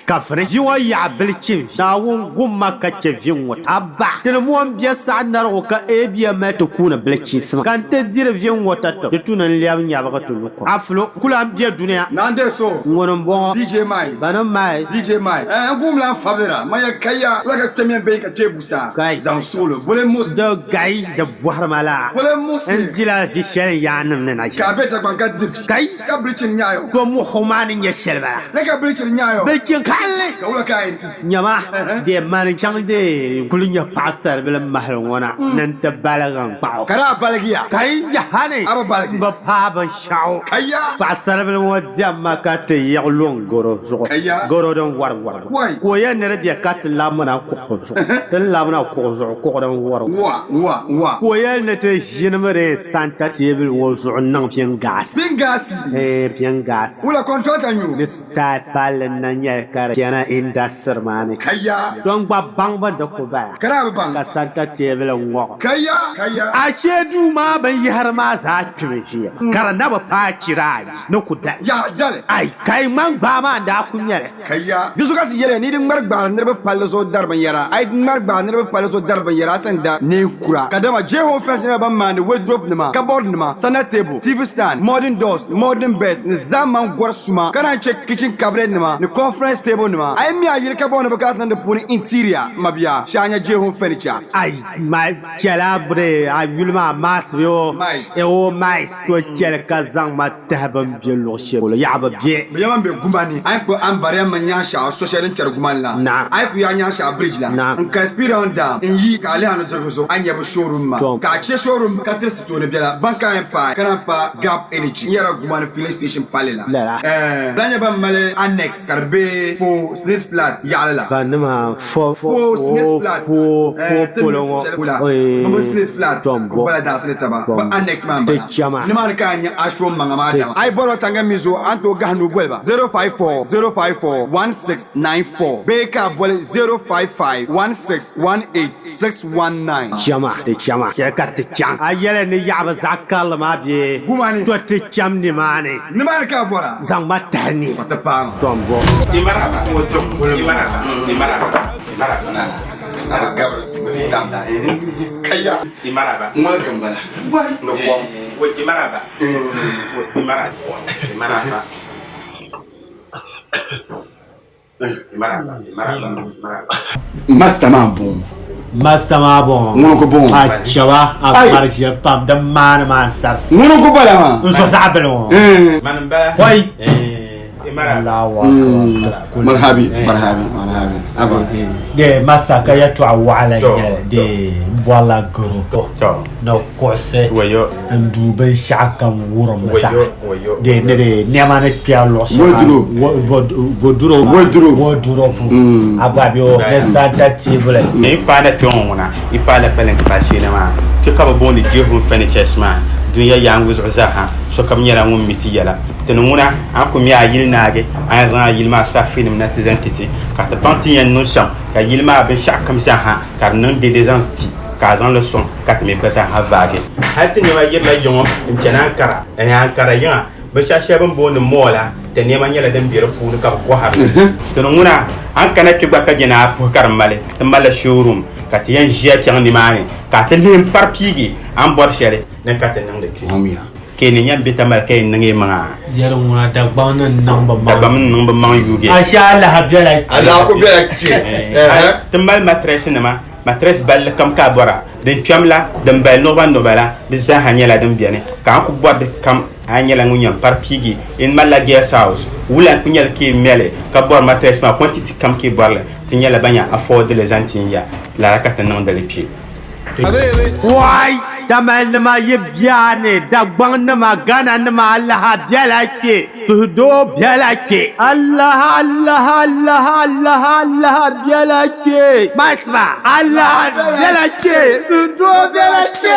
Ka vini vi ŋɔ yaɣi bilichin. Naawuni gum ma ka chɛ vi ŋ-ŋɔ. A ba, ti ni mo m-be saɣi narigu ka Abia mali ti kuuni bilichinsima, ka n ti diri vi ŋ-ŋɔ tatabo. Di tu ni n lɛbi nyabigi ti lu kom. A fulo, n ku lan be dunia. Nandee so. Ŋuni m-bɔŋɔ? DJ Mike. Bani m-mali? DJ Mike. Ɛɛh, n guum lan fabilira. Man ya kaya, wula ka kpɛmiya bee ka kpe busaa? Gai. Zaŋ suɣulo, boli muɣisi. Di gai, di bɔhiri ma la. Boli muɣisi. N dila vi shɛli n yaannim ni na ʒini. Ka a be Dagbaŋ ka di vi. Gai. Ka bilichin nyaai o. To muɣisigu maa ni nyɛ shɛli bala. Ni ka bilichin nyaai o. Bilichin kaɣinli. Ka wula ka a yɛn ti vi? Nyama, di mani chaŋ di kuli nyɛ paɣasaribili mahili ŋɔ na ni n-ti baligi n-kpaɣi o. Ka daa baligiya. Ka yi yaha ni A bi baligi. m bi paai binshɛɣu. Ka ya. Paɣasaribili ŋɔ diɛmma ka ti yiɣi luŋ garo zuɣu. Ka ya. Garo din wari warigu. Wai. Ka o yɛli ni di be ka ti labimina kuɣu zuɣu. Ti ni labina kuɣu zuɣu, kuɣu din wari. Wa, wa, wa. Ka o yɛli ni ti ʒinimi di santa teebuli ŋɔ zuɣu n-niŋ pingaasi. Pingaasi? Eeh, pingaasi. Wula kɔntrata n-nyɛ o? Ni style palli n-na nyɛli ka di kpɛna indasitiri maa ni. Ka ya. Tom gba baŋ bɛ ni ku bala. Ka daa bi baŋ. Ka santa teebuli ŋɔg. Ka ya, ka ya. Ashee duu maa binyɛhiri maa zaa kpimi ʒiya ka di na bi paai chira ayi ni ku dali. Yaha dali. Ai, ka yi ŋmani gbaai maa n-daa ku nyɛli. Ka ya. Di zuɣu ka ti yɛliya ni yi di ŋmari gbaari niriba palli zuɣu dari binyɛra, a yi ŋmari gbaari niriba palli zuɣu dari binyɛra, a ti ni da neen kura. Kadama J Home Fence nyɛla ban maandi wardrobe nima, cupboard nima, center table, TV stand, modern doors, modern bed ni zaamani gɔri suma ka naan che kitchen cabinet nima ni conference table nima. A yi mi a yili ka bɔŋɔ ni bukaata niŋ di puuni interior mabia, shee a nya J Home Furniture. Ai ma chɛla bɛ a yuli maa maas bee o Mice. o mice to chɛli ka zaŋ ma tahi bɛn be luɣ shɛli polo yaɣa bi be. Bɛ yɛn be guma ni, a yi kpuɣi ambariya mini nyaanshɛɣu so shɛli din kpɛri guma ni la, Naam. a yi kpuɣi a nyaanshɛɣu biriji la Naam. n-kali Speedon Dam n-yi ka a lihi a nudirigu zuɣu, a ni nya bɛ showroom maa. Tom. Ka a che showroom ka tirisi tooni biɛla ban ka a yɛn paai ka naan paai Gap Energy n-yɛrila guma ni filling station palli la. Lala. Ɛɛh, lan nyɛ ban mali annex ka di be fo Snit Flat yaɣili la. Banima fo Fo Snit fo Flat. fo fo Ɛɛh, ti polo ni ŋɔ. shɛli la, bɛ bi Snit Flat Tom ka bɔ. bala daɣisili taba, Tom. bɛ annex maa Ti m-bala. chama. Nimaani ka a nya Ashuro maŋa maa dama. A yi bɔri ba tanga mi zuɣu, a ni tooi gahi nuu boli ba 054 054 1694 bee ka a boli 055 1618 619. Chama, ti chama, chɛ ka ti chaŋ. A yɛli ni yaɣibu zaɣ karili maa bee? Gumani. To ti cham nimaani. Nimaani ka a bɔra. Zaŋ ma tahi ni. Ka ti paai ma. Tom bɔ. Master maa n-bɔŋɔ. Master maa bɔŋɔ. Ŋuni n-ku bɔŋɔ. A chɛba a kpari ʒili pam din maani maa n-sarisi. Ŋuni n-ku bala maa. N so zaɣ bili ŋɔ. Hɔi. Allahu akbar. Marhabi, marhabi, marhabi. Aba. De Master ka yɛtɔɣa waɣila n-nyɛli de m bɔrila garo ni kuɣusi n duu binshɛɣu kam wurim zaa de ni di nɛma ni kpɛri luɣ shɛŋa wardrobe a gba bɛ o ni santa teebuli. Yi paai kpe ŋɔ ŋuna yi paai la palinki paasheeni maa kpe ka bɛ booni Jehun Furnitures maa dunia yaangu zuɣu zaa ha sokam nyɛla ŋun mi ti yɛla. Ti ni ŋuna a ni ku mi a yili naagi a yɛn zaŋ a yili maa saafiinim na ti zaŋ ti ti ka ti baŋ ti yɛn niŋ shɛm ka yili maa binshɛɣu kam zaa ha ka di niŋ dede zaŋ ti ka a zaŋ li sɔŋ ka ti mi gba zaa ha vaagi. Hal ti nɛma yirila yiŋɔ n-chani Ankara, ɛɛh Ankara yiŋa binshɛɣu shɛli bɛ ni booni mall la, ti nɛma nyɛla din be di puuni ka bɛ kɔhiri li. Ti ni ŋuna, a ni kana kpe gba ka je ni a puhi ka di mali, ti malila showroom ka ti yɛn ʒiya chaŋ nimaani ka a ti lihi m-pari piigi a ni bɔri shɛli ni ka ti niŋdi kpe. Ka ni yɛn be Tamale ka yɛn niŋ yi maŋa? Yɛli ŋuna Dagbaŋ ni niŋ bɛ maŋ. Dagbaŋ ni niŋ bɛ maŋ yuugi. Ashe alaha bela kpe. Alaha ku bela kpe. Ti mali matirɛsi nima, matirɛsi balli kam ka a bɔra, din kpɛm la, din bali nuɣba nuɣba la, di zaaha nyɛla din beni ka a ni ku bɔri di kam a nyɛla ŋun yɛn pari piigi. N malila guest house, wula n-ku nyɛli ka yi mɛli ka bɔri matirɛsi maa quantity kam ka yi bɔri li, ti nyɛla ban yɛn afford li zaŋ ti ya, lala ka ti niŋdi li kpe. Wai! Tamalinima yi biani, Dagbaŋnima, Ghananima, alaha bela kpe, suhudoo bela kpe. Alaha, alaha, alaha, alaha, alaha bela kpe. Maisba, alaha bela kpe, suhudoo bela kpe.